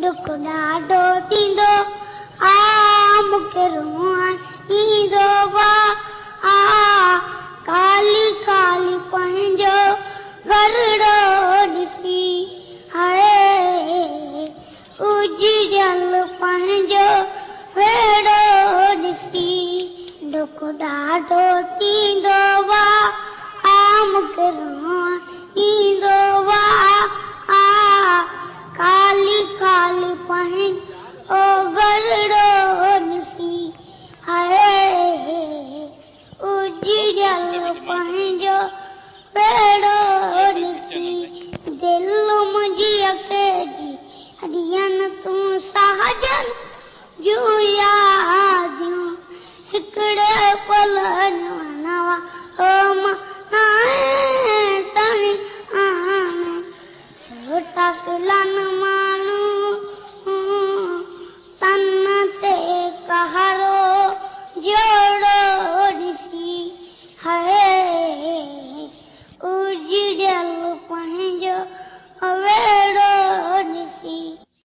ڏک ڏاڍو ٿيندو آ مون کي روئڻ ايندو آ آ خالي خالي پنهنجو گهرڙو ڏسي هاء اجڙيل پنهنجو ويڙهو ڏسي ڏک ڏاڍو ٿيندو آ آ مون کي روئڻ ايندو آ آ خالي خالي پنهنجو گهرڙو ڏسي هاء اجڙيل پنهنجو ويڙهو ڏسي دل منهنجي اڪيجي ڏين تون ساجن جون ياديون هڪڙي.